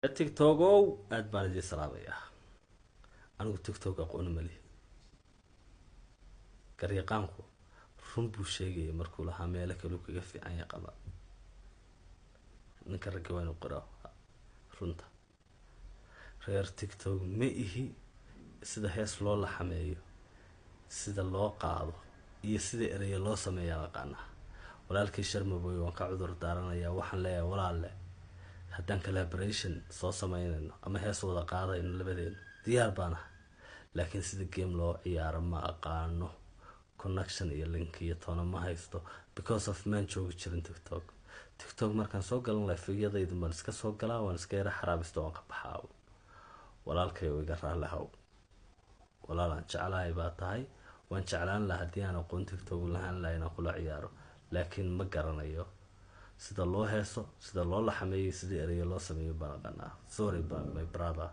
TikTokow, aada baan idiin salaamayaa. Anigu TikTok aqooni malihi. Garyaqaanku run buu sheegaya markuu lahaa meelo kaluu kaga fiican yahay. Qaba ninka ragga waa inu qoraa runta. Reer TikTok ma ihi. Sida hees loo laxameeyo, sida loo qaado iyo sida ereya loo sameeyaa aqaanaa. Walaalkii Sharmaboy waan ka cudur daaranayaa. Waxaan leeyahay, walaalle, haddaan collaboration soo sameynayno ama hees wada qaadayno labadeenu, diyaar baan ah, laakiin sida game loo ciyaaro ma aqaano. Connection iyo link iyo toona ma haysto, because of maan joogi jirin TikTok. TikTok markaan soo galan, live-yadaydu baan iska soo galaa, waan iska yara xaraabista, waan ka baxaa. Walaalkay, iga raalli haw. Walaalaan jeclahay baa tahay. Waan jeclaan laha haddii aan aqoon TikTok lahaan laha inaan kula ciyaaro, laakiin ma garanayo sida loo heeso, sida loo laxameeyo, sida ereyo loo sameeyo baan aqaanaa. Sorry my brother.